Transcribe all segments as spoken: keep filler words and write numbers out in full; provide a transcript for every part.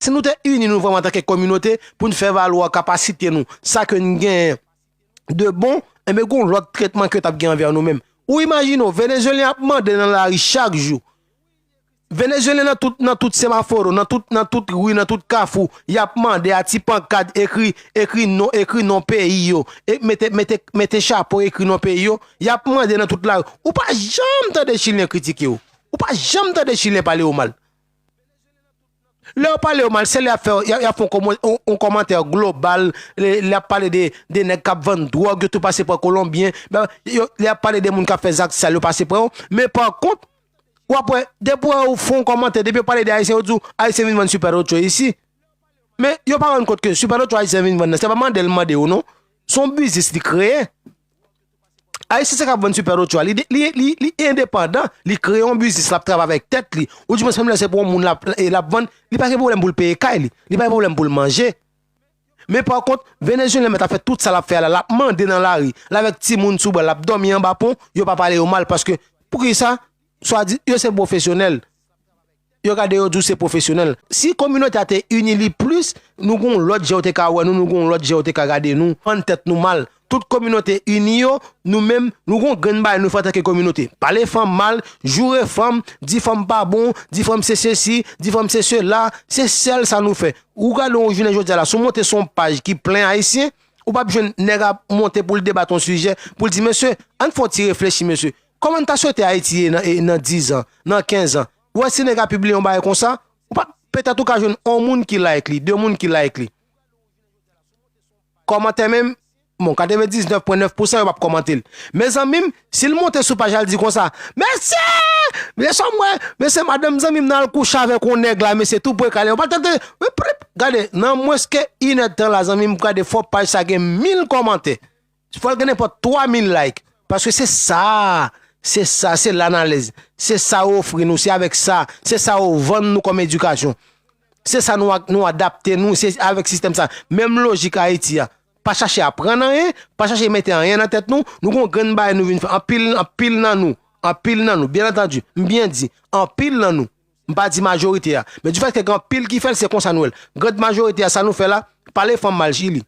Si nou te ini nou vrèman antanke kominote pou n fè valwa kapasite nou, sa ke n genyen de bon, enben gon lòt tretman ke yo t ap gen anvè nou menm. Ou imajine w, Venezuelyen ap mande nan lari chak jou. Venezuelyen nan tout, nan tout semaforo, nan tout, nan tout ri, nan tout kafou, y ap mande a ti pankad ekri, ekri non, ekri non peyi yo, e mete, mete, mete chapo ekri non peyi yo, y ap mande nan tout lari. Ou pa janm tande Chilyen kritike yo. Ou pa janm tande Chilyen pale yo mal. Lè yo pale yo mal, se lè y ap fè, y ap, y ap fè yon kòman-, yon, yon kòmantè global, lè, lè y ap pale de, de nèg k ap vann dwòg, yo tou pase pran Kolonbyen, ben, yo, lè y ap pale de moun k ap fè zak sal, yo pase pran yo. Men pa kont, w ap wè, depi w fè yon kòmantè, depi yo pale de Ayisyen, yo di w, Ayisyen vin vann Super Ocho isi. Men yo pa rann kont ke Super Ocho Ayisyen vin vann nan, se pa mande l mande yo non. Se yon biznis li kreye. Ayisyen se k ap vann Super Ocho a. Li, li, li, li endepandan. Li kreye yon biznis, l ap travay avèk tèt li. Ou di mwen, menm lè se pou yon moun l ap, e l ap vann, li pa gen pwoblèm pou l peye kay li. Li pa gen pwoblèm pou l manje. Men pa kont, Venezuelyen mèt ap fè tout sa l ap fè a la. L ap mande nan lari. L avèk timoun sou bra l, l ap dòmi anba pon. Yo pa pale yo mal paske, poukisa? Swa di, yo se pwofesyonèl. Yo gade yo di w se pwofesyonèl. Si kominote a te ini li plis, nou gon lòt jan yo te ka wè nou, nou gon lòt jan yo te ka gade nou, rann tèt nou mal. Tout kominote ini yo, nou menm, nou gon grenn bagay nou fè antanke kominote. Pale fanm mal, joure fanm, di fanm pa bon, di fanm se sesi, di fanm se sela, se sèl sa nou fè. Ou gade yon jounen jodi a la, si w monte sou yon paj ki plen Ayisyen, ou p ap jwenn nèg ap monte pou l debat yon sijè, pou l di, mesye, ann fè yon ti reflechi, mesye. Kòman n ta swete Ayiti ye nan, e, nan diz an, nan kenz an? Ou wè si nèg ap pibliye yon bagay konsa, ou pa, petèt ou ka jwenn yon moun ki like li, de moun ki like li. Kòmantè menm, bon, katrevendiznèf pwen nèf pousan yo p ap kòmante l. Mezanmi m, si l monte sou paj la, l di konsa, mesye! Mesye, mwen, mesye, madanm zanmi m nan al kouche avèk yon nèg la, mesye, tou pre kale. Ou pa tande, gade, nan mwens ke inèdtan la, zanmi m, gade, fò paj sa gen mil kòmantè. Fò l gen nenpòt twa mil like. Paske se sa, se sa, se lanaliz. Se sa yo ofri nou, se avèk sa, se sa yo vann nou kòm edikasyon. Se sa nou, nou adapte nou, se avèk sistèm sa. Menm lojik Ayiti a. Pa chache aprann anyen, pa chache mete anyen nan tèt nou, nou gon grenn bagay nou vin fè. Anpil, anpil nan nou, anpil nan nou, byen antandi, m byen di, anpil nan nou, m pa di majorite a, men difèt ke gen anpil ki fè l, se konsa nou wè l. Grann majorite a, sa nou fè la, pale fanm mal Chili.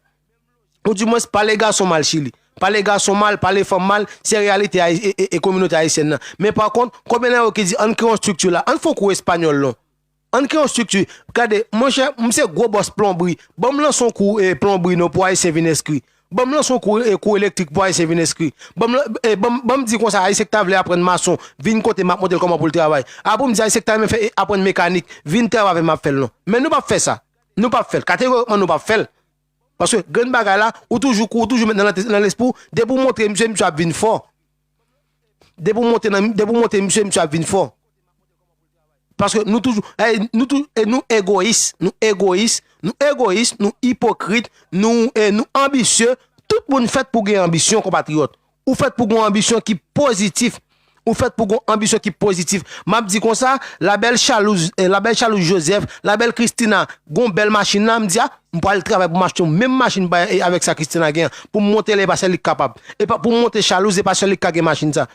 Ou dimwens pale gason mal Chili. Pale gason mal, pale fanm mal, se reyalite ayi-, e, e, e kominote ayisyèn nan. Men pa kont, konbyen nan yo ki di, ann kreye yon estrikti la, ann fè yon kou espanyòl non. Ann kreye yon estrikti. Gade, monchè, m se gwo bòs plonbri. Ban m lanse yon kou, e, plonbri non pou Ayisyen vin enskri. Ban m lanse yon kou, e, kou elektrik pou Ayisyen vin enskri. Ban m lan-, e, ban m, ban m di konsa, Ayisyen ki ta vle aprann mason, vin kote m ap montre l kòman pou l travay. Apre m di Ayisyen ki ta renmen fè, e, aprann mekanik, vin travay avè m, m ap fè l non. Men nou p ap fè sa. Nou p ap fè l. Kategorikman, nou p ap fè l. Paske grenn bagay la, ou toujou kou, ou toujou met nan, nan lespri w, depi w montre misye, misye ap vin fò. Depi w monte nan, depi w monte misye, misye ap vin fò. Paske nou toujou, e, nou tou, e nou egoyis, nou egoyis, nou egoyis, nou ipokrit, nou, e nou anbisye. Tout moun fèt pou gen anbisyon, konpatriyòt. Ou fèt pou gen yon anbisyon ki pozitif. Ou fèt pou gen yon anbisyon ki pozitif. M ap di konsa, Labèl Chalouz, e, Labèl Chalouz Joseph, Labèl Christina, gon bèl machin la, m di, a, m pral travay pou m achte yon menm machin pa, e, avèk sa Christina gen an, pou m monte l, e pa sèl li k kapab. E pa, pou m monte Chalouz, e pa sèl li k ka gen machin sa.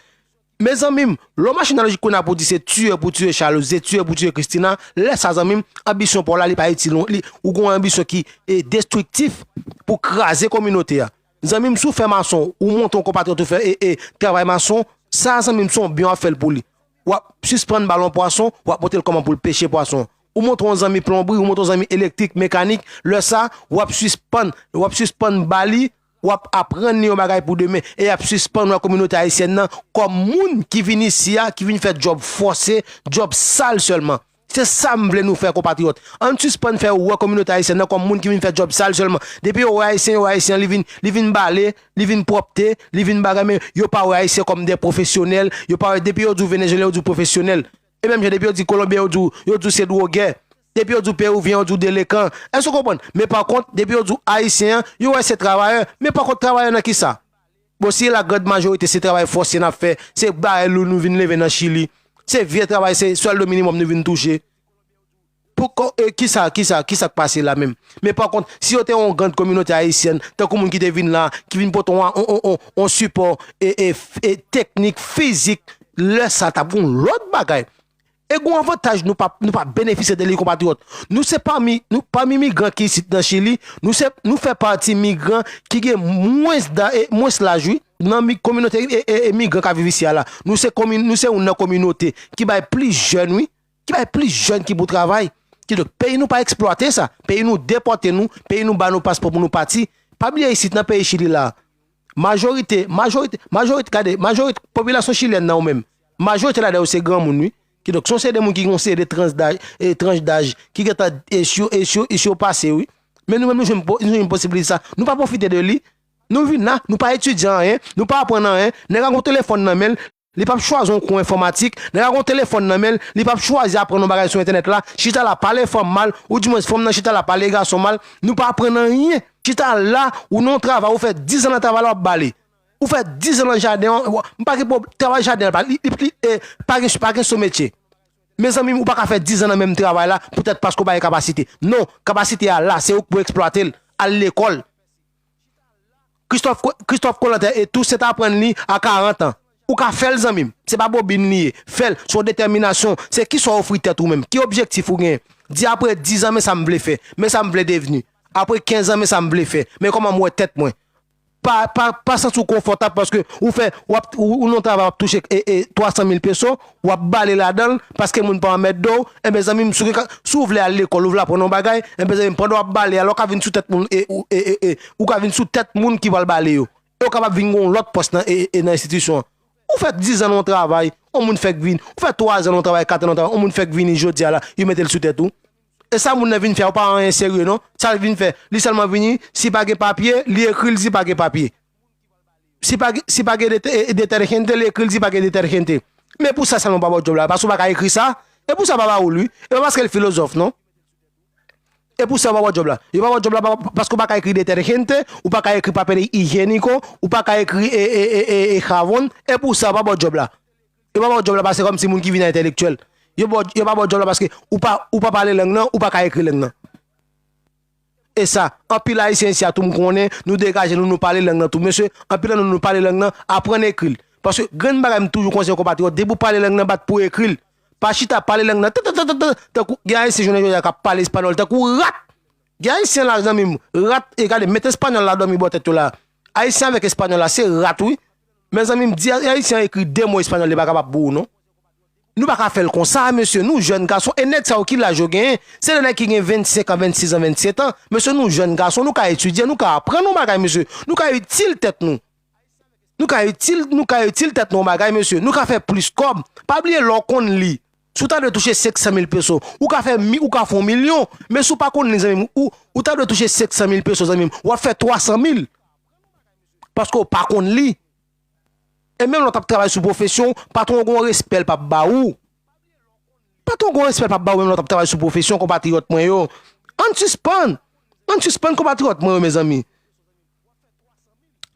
Mezanmi m, lè w mache nan lojik kounye a pou di se tiye pou tiye Chalouz, se tiye pou tiye Christina, lè sa zanmi m, anbisyon pa w la, li pa itil ou, li, ou gen yon anbisyon ki, e, destriktif pou kraze kominote a. Zanmi m, si w fè mason, ou montre yon konpatriyòt ou fè, e, e, travay mason, sa zanmi m, se yon byen w ap fè l pou li. W ap sispann ba l yon pwason, w ap montre l kòman pou l peche pwason. Ou montre yon zanmi plonbri, ou montre yon zanmi elektrik, mekanik, lè sa, w ap sispann, w ap sispann ba li, w ap aprann li yon bagay pou demen. E y ap sispann wè kominote ayisyèn nan kòm moun ki vin isi a, ki vin fè djòb fòse, djòb sal sèlman. Se sa m vle nou fè, konpatriyòt. Ann sispann fè yo wè kominote ayisyèn nan kòm moun ki vin fè djòb sal sèlman. Depi yo wè ayisyen, yo wè ayisyen, li vin, li vin bale, li vin pwòpte, li vin bagay, men yo pa wè ayisyen kòm de pwofesyonèl, yo pa wè, depi yo di w venezuelyen, yo di w pwofesyonèl. E menm jan, depi yo di kolonbyen, yo di w, yo di w se dwogè. Depi yo di w peruvyen, yo di w delenkan. Èske w konprann? Men pa kont, depi yo di w ayisyen an, yo wè se travayè. Men pa kont, travayè nan kisa? Bon, si la grande majorité se travay fòse n ap fè, se bagay lou nou vin leve nan Chili, se vye travay, se swèldo minimòm nou vin touche. Pou ko-, e, kisa, kisa, kisa k pase la menm? Men pa kont, si yo te yon grann kominote ayisyèn, tankou moun ki te vin la, ki vin pote yon, yon, yon, yon, yon sipò, e, e, f-, e, teknik, fizik, lè sa t ap yon lòt bagay. E gen yon avantaj nou pa, nou pa benefisye de li, konpatriyòt. Nou se pami, nou, pami migran ki isit nan Chili, nou se, nou fè pati migran ki gen mwens da, e, mwens laj, wi, nan mi-, kominote, e, e, e migran k ap viv isi a la. Nou se komi-, nou se youn nan kominote ki bay plis jèn, wi, ki bay plis jèn ki pou travay. Kidonk, peyi nou pa eksplwate sa. Peyi nou depòte nou, peyi nou ba nou paspò pou nou pati. Pa bliye isit nan peyi Chili la, majorite, majorite, majorite, gade, majorite popilasyon chilyèn nan ou menm, majorite ladan yo se granmoun, wi. Kidonk, se yon seri de moun ki gen yon seri de tranch daj, e, tranch daj, ki gentan, e, si yo, e, si yo, e, si yo pase, wi. Men nou menm, nou jwenn po-, nou jwenn posiblite sa. Nou pa pwofite de li. Nou vin la, nou pa etidye anyen, nou pa aprann anyen. Nèg la gon telefòn nan men l, li p ap chwazi yon kou enfòmatik. Nèg la gon telefòn nan men l, li p ap chwazi aprann yon bagay sou entènèt la. Chita la, pale fanm mal, oudimwens fanm nan chita la, pale gason mal. Nou pa aprann anyen. Chita la, ou nan yon travay, ou fè diz an nan travay la, w ap bale. Ou fè diz an nan jaden an, w-, m pa gen pwob-, travay jaden an, pa, li, li, li, e, pa gen, pa gen sou metye. Mezanmi, ou pa ka fè diz an nan menm travay la, poutèt paske w pa gen kapasite. Non, kapasite a la, se ou k pou eksplwate l. Al lekòl. Christophe, Christophe Colanta e tou, se t aprann li a karant an. Ou ka fè l, zanmi m. Se pa bobin li ye. Fè l, se yon detèminasyon. Se kisa w ofri tèt ou menm. Ki objektif ou genyen? Di apre diz an, men sa m vle fè. Men sa m vle devni. Apre kenz an, men sa m vle fè. Men kòman m wè tèt mwen. Pa, pa, pa santi w konfòtab paske ou fè, w ap, ou, ou nan yon travay w ap touche, e, e, twa san mil peso, w ap bale ladan l paske moun pa anmède w. Enben, zanmi m, si w gen ka, si w vle al lekòl, ou vle aprann yon bagay, enben, zanmi m, pandan w ap bale a, lè w ka vin sou tèt moun, e, ou, e, e, e, ou ka vin sou tèt moun ki pral bale yo. E w kapab vin gen yon lòt pòs nan, e, e, nan enstitisyon an. Ou fè diz an nan yon travay, yon moun fèk vin. Ou fè twa zan nan yon travay, kat an nan yon travay, yon moun fèk vini jodi a la, yo mete l sou tèt ou. E sa moun nan vin fè a, ou pa anyen serye non. Sa l vin fè, li sèlman vini, si pa gen papye, li ekri l di pa gen papye. Si pa gen, si pa gen dete-, e, detergente, li ekri l di pa gen detergente. Men pou sa sèlman w pa ba w djòb la, paske w pa ka ekri sa. E pou sa pa ba ou l, wi. E pa paske l filozòf non. E pou sa w pa ba w djòb la. Yo pa ba w djòb la pa, paske w pa ka ekri detergente, ou pa ka ekri papel higiénico, ou pa ka ekri, e, e, e, e, e jabón. E pou sa w pa ba w djòb la. Yo pa ba w djòb la paske kòmsi moun ki vin entèlektyèl. Yo ba w, yo pa ba w djòb la paske ou pa, ou pa pale lang nan, ou pa ka ekri lang nan. E sa, anpil Ayisyen isi a tou m konnen, nou degaje nou, nou pale lang nan tou. Mesye, anpil nan nou, nou pale lang nan, aprann ekri l. Paske grenn bagay m toujou konseye yon konpatriyòt, depi w pale lang nan, bat pou w ekri l. Pa chita pale lang nan, tan, tan, tan, tan, tan, tankou, gen Ayisyen jounen jodi a k ap pale espanyòl tankou rat. Gen Ayisyen la, zanmi m, rat, e gade, met espanyòl la dòmi bò tèt yo la. Ayisyen avèk espanyòl la, se rat, wi. Men zanmi m, di Ayisyen an ekri de mo espanyòl, li pa kapab pou ou, non. Nou pa ka fè l konsa, mesye. Nou jèn gason. E nèg sa yo ki laj yo genyen? Se de nèg ki gen vennsenk an, vennsis an, vennset an. Mesye, nou jèn gason. Nou ka etidye, nou ka aprann yon bagay, mesye. Nou ka itil tèt nou. Nou ka itil, nou ka itil tèt nou yon bagay, mesye. Nou ka fè plis kòb. Pa bliye lè w konn li. Si w ta dwe touche senk san mil peso, ou ka fè mi-, ou ka fè yon milyon. Men si w pa konn li, zanmi m, ou, ou ta dwe touche senk san mil peso, zanmi m. W ap fè twa san mil. Paske w pa konn li. E menm lè w t ap travay sou pwofesyon w, patwon w gen yon respè l p ap ba ou. Patwon w gen yon respè l p ap ba ou menm lè w t ap travay sou pwofesyon, konpatriyòt mwen yo. Ann sispann. Ann sispann, konpatriyòt mwen yo, mezanmi.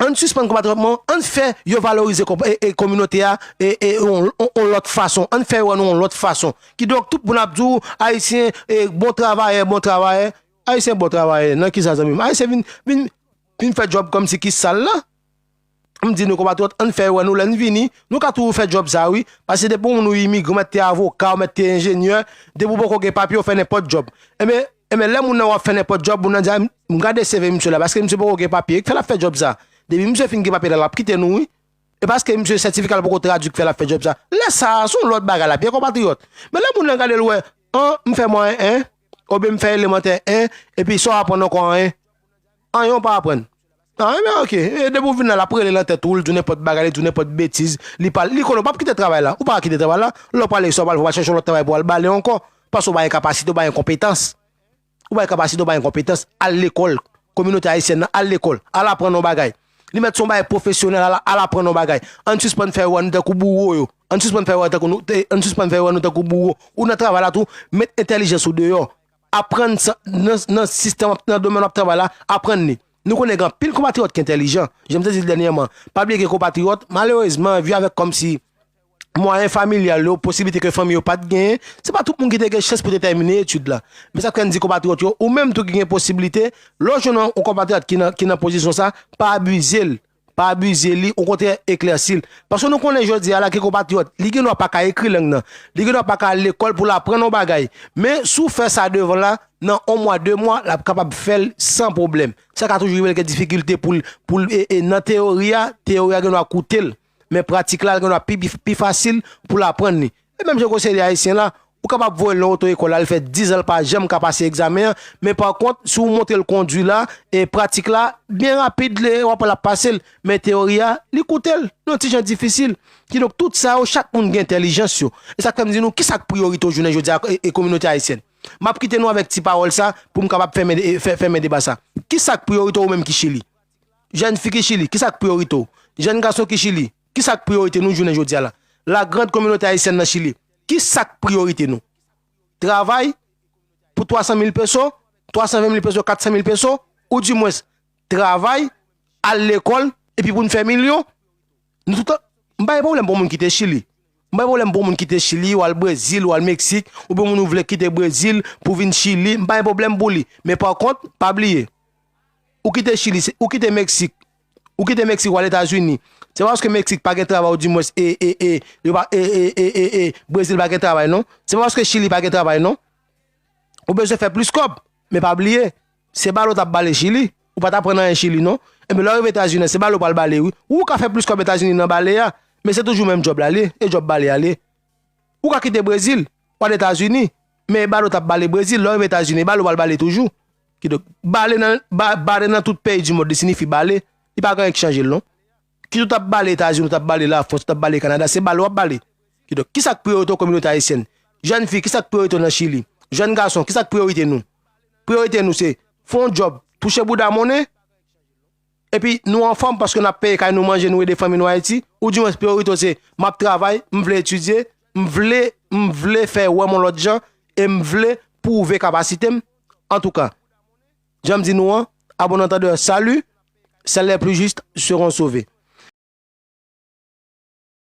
Ann sispann, konpatriyòt mwen yo. Ann fè yo valorize konp-, e, e, kominote a, e, e, on, on, on lòt fason. Ann fè yo wè nou on lòt fason. Kidonk, tout moun ap di w, Ayisyen, e, bon travayè, bon travayè. Ayisyen bon travayè. Nan kisa, zanmi m? Ayisyen vin, vin, vin fè djòb kòmsi ki sal la. M di nou konpatriyòt, ann fè yo wè nou lè n vini, nou ka toujou fè djòb sa wi. Paske depi yon moun ou imigran, ou mèt te avoka, ou mèt te enjenyè, depi w poko gen papye, ou fè nenpòt djòb. Enben, enben, lè moun nan wè w ap fè nenpòt djòb, moun nan di, "A, m gade C V misye la, paske misye poko gen papye, ki fè l ap fè djòb sa?" Depi misye fin gen papye la, l ap kite nou wi. E paske misye sètifika l poko tradui k fè l ap fè djòb sa. Lè sa a, se yon lòt bagay l ap ye konpatriyòt. Men lè moun nan gade l wè, an, m fè mwayen en, oubyen m fè elemantè en, epi sa w aprann ankò anyen. Anyen w pa aprann. Anyen, men oke. E depi w vin la, l ap rele nan tèt ou, li di w nenpòt bagay, li di w nenpòt betiz, li pale, li konnen w p ap kite travay la. Ou pa kite travay la, lè w prale sa w pral fè, w pral chèche yon lòt travay pou w al bale ankò. Paske w pa gen kapasite, w pa gen konpetans. Ou pa gen kapasite, w pa gen konpetans, al lekòl. Kominote ayisyèn nan, al lekòl. Al aprann yon bagay. Li mèt se yon bagay pwofesyonèl, al, al aprann yon bagay. Ann sispann fè yo wè nou tankou bouwo yo. Ann sispann fè yo wè tankou nou, te- ann sispann fè yo wè nou tankou bouwo. Ou nan travay la tou, met entèlijans ou deyò. Aprann sa, nan, nan sistèm, nan domèn w ap travay la, aprann li. Nou konnen gen anpil konpatriyòt ki entèlijan. Jan m te di l dènyèman, pa bliye gen konpatriyòt, malerezman, vi avèk kòmsi mwayen familyal yo, posiblite ke fanmi yo pa t genyen, se pa tout moun ki te gen chans pou te tèmine etid la. Men sa k fè n di konpatriyòt yo, ou menm tou ki gen posiblite, lè w jwenn yon, yon konpatriyòt ki nan, ki nan pozisyon sa, pa abize l. pa abize li, okontrè, eklèsi l. Paske nou konnen jodi a la, gen konpatriyòt, li gen dwa pa ka ekri lang nan. Li gen dwa pa ka al lekòl pou l aprann yon bagay. Men, si w fè sa devan la, nan yon mwa, de mwa, l ap kapab fè l san pwoblèm. Sa ka toujou rive l gen difikilte pou l, pou l, e, e, nan teyori a, teyori a gen dwa koute l. Men pratik la, l gen dwa pi, pi, pi fasil pou l aprann li. E menm jan konseye ayisyen la, ou kapab voye l nan oto ekòl la, l fè diz an l pa janm ka pase egzamen an, men pa kont, si w montre l kondwi la, e pratik la, byen rapid, l, w ap wè l ap pase l, men teyori a, li koute l, yon ti jan difisil. Kidonk, tout sa yo, chak moun gen entèlijans yo. E sa k fè m di nou, kisa k priyorite w jounen jodi a, e, e kominote ayisyèn? M ap kite nou avèk ti pawòl sa, pou m kapab fèmen, e, fè, fèmen deba sa. Kisa k priyorite w ou menm ki Chili? Jèn fi ki Chili, kisa k priyorite w? Jèn gason ki Chili, kisa k priyorite nou jounen jodi a la? La grande communauté haïtienne nan Chili, kisa k priyorite nou? Travay pou twa san mil peso, twa san ven mil peso, kat san mil peso, ou dimwens travay, al lekòl, epi pou n fè milyon? Nou tout, m pa gen pwoblèm pou moun kite Chili. M pa gen pwoblèm pou moun kite Chili, ou al Brezil, ou al Meksik, oubyen moun ou vle kite Brezil pou vin Chili, m pa gen pwoblèm pou li. Men pa kont, pa bliye, ou kite Chili, se, ou kite Meksik, ou kite Meksik, ou al Etazini. Se pa paske Meksik pa gen travay, ou dimwens, e, e, e, yo pa, e, e, e, e, e, Brezil pa gen travay, non. Se pa paske Chili pa gen travay, non. Ou bezwen fè plis kòb, men pa bliye, se bale w t ap bale Chili. Ou pa t aprann anyen Chili, non. Enben, lè w rive Etazini, se bale w pral bale, wi. Ou ka fè plis kòb Etazini nan bale a, men se toujou menm djòb la li ye, e djòb bale a li ye. Ou ka kite Brezil, w al Etazini, men e bale w t ap bale Brezil, lè w rive Etazini, e bale w pral bale toujou. Kidonk, bale nan, ba, bale nan tout peyi di mond, li siyifi bale, li pa gen anyen ki chanje l, non. Kit ou t ap bale Etazini, ou t ap bale Lafrans, ou t ap bale Kanada, se bale w ap bale. Kidonk, kisa k priyorite w kominote ayisyèn? Jèn fi, kisa k priyorite w nan Chili? Jèn gason, kisa k priyorite nou? Priyorite nou se fè yon djòb, touche bouda monnen, epi nou anfòm paske n ap peye kay nou, manje nou, ede fanmi nou Ayiti, ou dimwens priyorite w se, m ap travay, m vle etidye, m vle, m vle fè wè m yon lòt jan, e m vle pwouve kapasite m. Antouka, jan m di nou an, à bon entendeur, salut, seuls les plus justes seront sauvés.